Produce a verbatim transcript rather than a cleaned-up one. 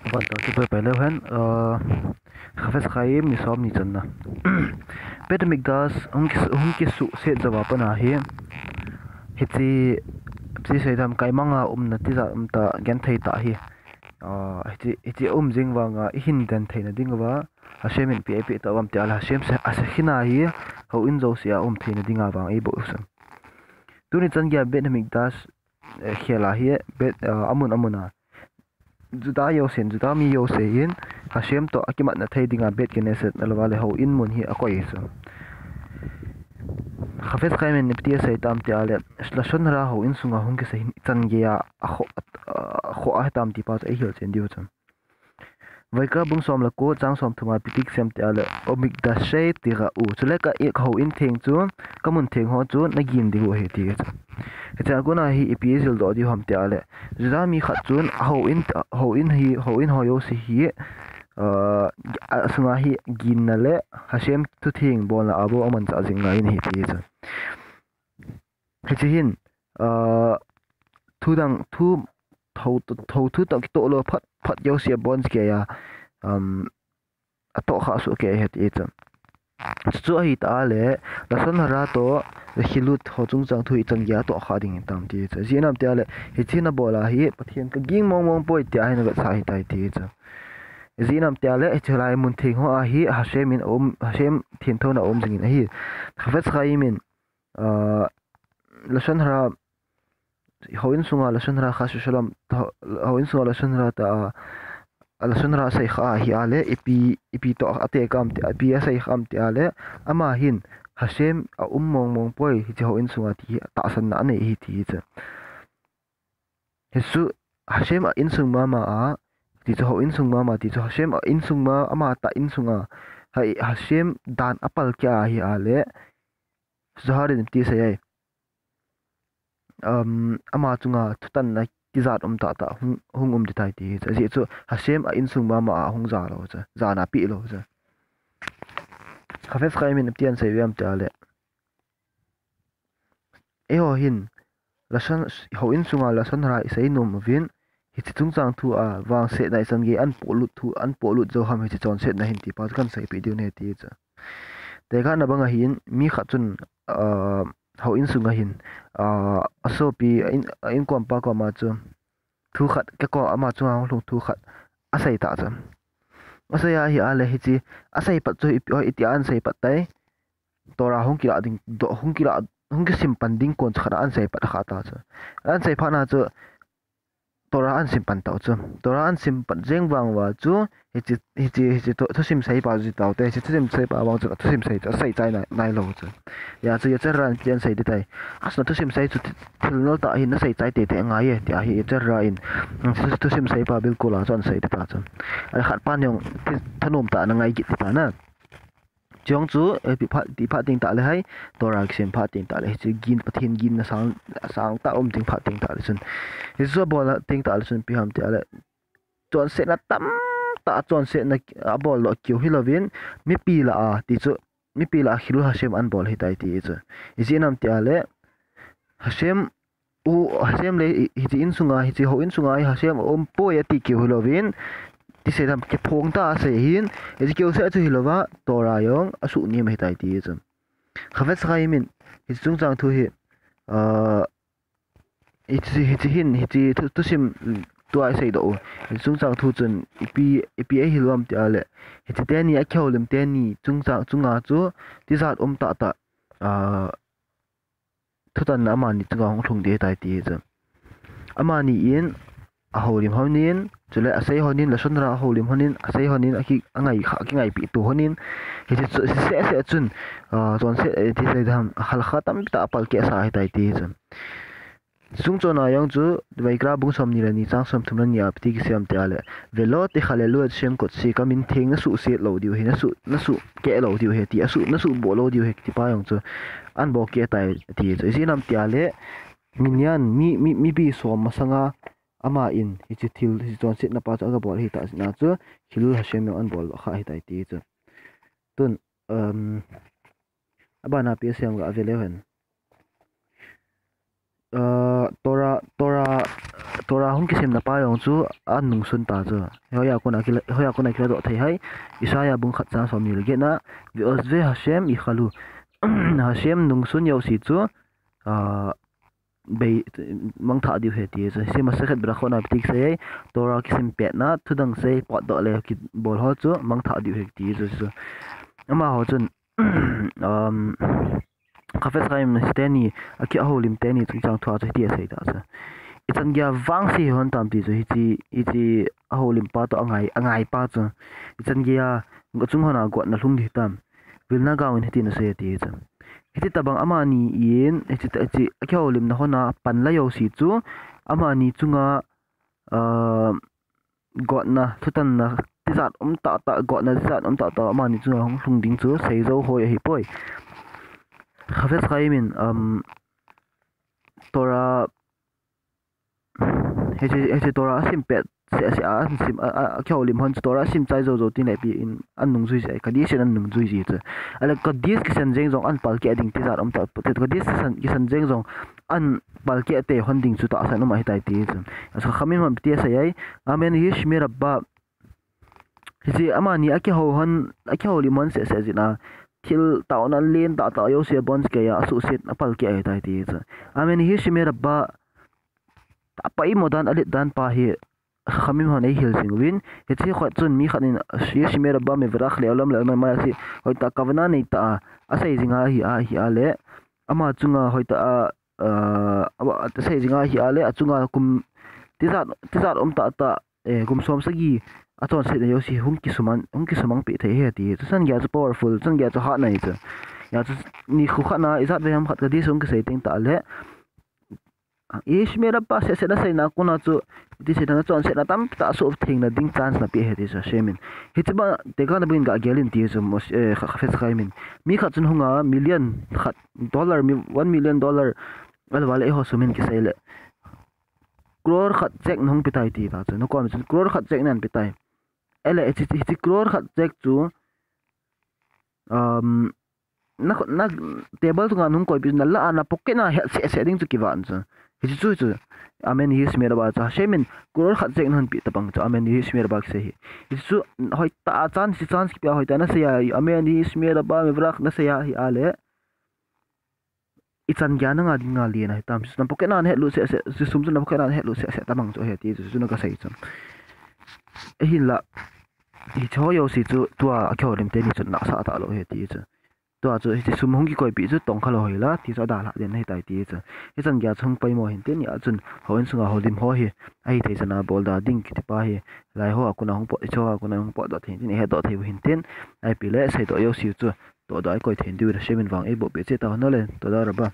Ban tah kipe pai leu hen, uh, Chafetz Chaim ni som ni channa. Beit Hamikdash hung kis-, hung kisuhset jou a pat a hi, hiche, hiche seidam kaimang a umna tijat um tah genthei tah hi, uh, hiche, hiche um jing vang a, i hin genthei na ding uva, Hashem in pi, pi tah uvam tia le, Hashem se, a se khin a hi, houin jouse a um thei na ding a vang ei bol u chu. Tuni chan geiya Beit Hamikdash, eh, khel a hi, Beit, uh, amun amun a. Juda jousen, Juda mi jousen, Hashem toh akimatna thei ding a Beit Knesset na lou a le houin mun hi akoi chu. Chafetz Chaim in ipi ti asei tam tia le, Lashon Hara houin sunga hung kisei hin chan geiya, akhoh, akhoh ahi tam ti pa chu ei hilchen diu chu. Vaikra bung som le ko chang som thum a ipi ti kisei am tia le, Umikdashei tira'u. Chule ka i, ka houin theng chu, ka mun theng ho chu na gin diu ahi ti chu. Hichea kona hi ipi i jil doh diu ham tia le, Juda mi khat chun a houin, houin hi, houin ho jouse hi, uh, a sunga hi ginna le Hashem thutheng bolna a bou amanchah jing ngai in ahi ti chu. Hiche hin, uh, thu dang, thu, tho, tho thu toh kitoh lou phat, phat jouse a bon kei a, um, atoh kha soh kei ahi ti chu. Chu ahi ta le, Lashon Hara toh, Chilut ho chungchang thu hi chan geiya atoh kha ding ahi tam ti chu. Ijeh inem tia le, hiche na bol a hi, Pathen ka ging mong mong poi tia hi na vetsah ahi tai ti chu. Ijeh inem tia le, hiche lai mun theng ho a hi, Hashem in um, Hashem thentho na um jing in ahi. Chafetz Chaim in, uh, Lashon Hara, houin sunga Lashon Hara chas v'shalom, houin sunga Lashon Hara ta, a, Lashon Hara sei kha ahi a le, ipi, ipi toh atekha am ti, ipi asei kha am tia le, ama hin, Hashem a um mong mong poi, hiche houin sunga ti hi, tahsanna anei ahi ti chu. Hichu, Hashem a insung mama a, ti chu houin sung mama, ti chu Hashem a insung ma, ama tah insunga, hai, Hashem dan apalkeh ahi a le, Zohar in ipi ti asei ai. Um, ama chunga thutanna tijat um tah tah hung, hung um ding tai ti chu. Ajeh chu Hashem a insung mama a hung ja lou chu. Jana pi lou chu. Chafetz Chaim in ipi ti asei uvam tia le. Eiho hin, Lashon, houin sunga Lashon Hara i sei nom uvin, hiche chungchang thu a vangsetna ichan gei a an polut thu, an polut jou ham hiche chonsetna hin ti pa chu kan seipeh diu ahi ti chu. Tekahna bang a hin, mi khat chun, ah, houin sunga hin, ah, asopi, a in, a inkompa koma chu, thu khat, ka kom ama chunga hung lhung thu khat, asei ta chu. Asei ahi a le hiche, asei pat chu ipi, iti a asei pat tai. Torah hung kila ding, do, hung kila, hung kisim pan ding kon chu khat a asei pat kha ta chu. Asei phat na chu, Torah asim pan tau chu. Torah asim pan jeng vang uva chu, hiche, hiche, hiche thu, thusim seipa ji tau te, hiche thusim seipa vang chu, thusim sei chu, asei chai nai, nai lou chu. Hijeh chun Yetzer Hara in ipi asei ding tai. Asna thusim sei chu thi-, thil nal tah hi na sei chai tei tei angai e, tia hi Yetzer Hara in, thu, thusim seipa bilkul a chu asei ding ta chu. Ahile khat pa jong, thi, thanom tah a na ngai kit ding ta na. Chujong chu, eh, ipi phat, ti phat teng tah le hai, Torah kisem phat teng tah le, hiche gin, Pathen ginna sang, sang tah um teng phat teng tah le chun. Hiche chu abol teng tah le chun ipi ham tia le. Chonsetna tamtah, chonsetna abol lou keu hilouvin, mipi lah a, ti chu, mipi lah a Chillul Hashem anbol ahitai ti chu. Ijeh inem tia le, Hashem U, Hashem le, hi, hiche insunga, hiche houin sunga, hi Hashem aumpoi ati keu hilouvin, ti seidam kiphong tah a asei ahin, hiche keu seh chu hilouva, Torah jong asuhnem ahitai ti chu. Chafetz Chaim in, hiche chungchang thu hi, ah, hiche, hiche hin, hiche thu, thusim tua isei doh u. Hiche chungchang thu chun, ipi, ipi ahil uvam tia le, hiche teni, akihoulim teni, chungchang, chunga chu, tijat um tah tah, ah, thutanna amani chunga hung lhung ding ahitai ti chu. Amani in ahoulim lhonin, chule asei lhonin, Lashon Hara ahoulim lhonin, asei lhonin, aki, angai kha, akingaipi to lhonin, hiche chu, seh seh chun, ah, chonset, eh, ti seidam, halakha tampi tah apalkeh asa ahitai ti chu. Chungchon a jong chu, Vaikra bung somni le ni chang somthum le ni a ipi ti kisei am tia le, Velo techalelu et shem kodshi, ka min theng nasuhset lou diu ahi, nasuh, nasuhkeh lou diu ahi, ti, asuh, nasuhboh lou diu ahi, ti pa jong chu, anboh keh tai, ti chu. Ijeh inem tia le, minyan, mi, mi, mipi som masanga, ama in, hiche thil, hiche chonsetna pa chu agabol ahitah jeh a chu, Chillul Hashem jong anbol lou kha ahitai ti chu. Tun, um, abana ipi asei am gave leu hen. Torah, Torah, Torah hung kisemna pa jong chu anungsun ta chu. Hoiya kona kila, hoiya kona kiladoh thei ham? Isaiah bung khat chang somni le get na, Ve'ozve Hashem yichalu. Hashem nungsun jouse chu, ah, bei, mangthah diu ahi ti chu. Hiche Masechet Berachot a ipi ti kisei ham? Torah kisem petna, thudang sei, potdoh le kibol ho chu mangthah diu ahi ti chu. Amaho chun, um, Chafetz Chaim teni, akihoulim teni chungchang thua chu hiti asei ta chu. Ichan geiya vangse hon tam ti chu, hiche, hiche ahoulim pa toh angai, angai pa chu. Ichan geiya, achung hon a gotna lhung ding hitam. Vilna Gaon in hitin asei ti chu. Hiti tabang amani in, hiche, hiche akihoulimna hon a pan la jouse chu, amani chunga, ah, gotna, thutanna, tijat um tahtah, gotna tijat um tahtah, amani chunga hung lhung ding chu seijou hoi ahipoi. Chafetz Chaim in, um, Torah, hiche, hiche Torah asim pet seh seh a, asim, a, a, akihoulim hon chu Torah asim chai jou jou tin le ipi in anungjui jeh, Kaddish in anungjui ji chu. Ahile Kaddish kisan jeng jong an palkeh ding tijat um tah, Kaddish kisan, kisan jeng jong an palkeh te hon ding chu tahsan um ahitai ti chu. Chacham in hon ipi ti asei ham? Amen yishmeh rabbah. Hiche amani akihou hon, akihoulim hon seh seh jeh a, thil taona len tahtah jouse abonchauva asuhset apalkeh ahitai ti chu. Amen yishmeh rabbah. Apoimo dan, alet dan pa hi, Chachamim hon eihil jing uvin, hiche khat chun mi khat in, yishmeh rabbah mevarach leolam leolam, ahi, hoitah kavana neitah a asei jing ahi, ahi a le, ama chunga hoitah a, ah, asei jing ahi a le, achunga kum tijat, tijat um tahtah, eh, kum som sagi achonsetna jouse hung kisumang, hung kisumang peh thei ahi ti. Chuchan geiya chu powerful, chuchan geiya chu hatna ahi chu. Hijeh chun nikho khat na, ijat vei ham khat Kaddish hung kisei teng tah le, yishmeh rabbah seh seh naseina kona chu, ti seina, nachonsetna tamtah asuhthengna ding chance napeh ahi ti chu Hashem in. Hiche bang tekahna bangin gah gel in ti chu Mos-, eh, Cha-, Chafetz Chaim in. Mi khat chun hunga million khat dollar, mi, one million dollar, ahilou le eiho sum in kisei le crore khat check nahung petai ti ta chu. Nakom chun crore khat check nahin petai. Ahile hiche, hiche crore khat check chu, um, na, na table chunga nahung koipi, nalah a na pocket na het seh seh ding chu kivan chu. Hiche chu chu. Amen yishmeh rabbah chu. Hashem in crore khat check nahung peh tabang chu. Amen yishmeh rabbah kisei hi. Hiche chu hoitah a chance, chance kipeh a hoitah nasei a. Amen yishmeh rabbah mevarach nasei ahi a le, ichan geiya nanga dinga len ahitam. Hiche chu na pocket na nahet lut seh seh, hiche sum chu na pocket na nahet lut seh seh tabang chu ahi ti chu, chu na kasei chu. Ahinla, hiche ho jouse chu tua akihoulim teni chun nahsah talou ahi ti chu. Tua chu hiche sum hung kikoipi chu tongkha lou hoi la, ti chu adalhah den ahitai ti chu. Hichan geiya chu hung poimo hintin, hia chun houin sunga houlim ho hi, ahithei chan a bol da ding kiti pa hi, lai ho a kona hung pot, hiche ho a kona hung potdoh thei hintin, ihetdoh thei u hintin, ipi le seidoh jouse chu, tohdoh a ikoi thei diuvin Hashem in vang eiboh peh cheh tahen le, toda rabbah.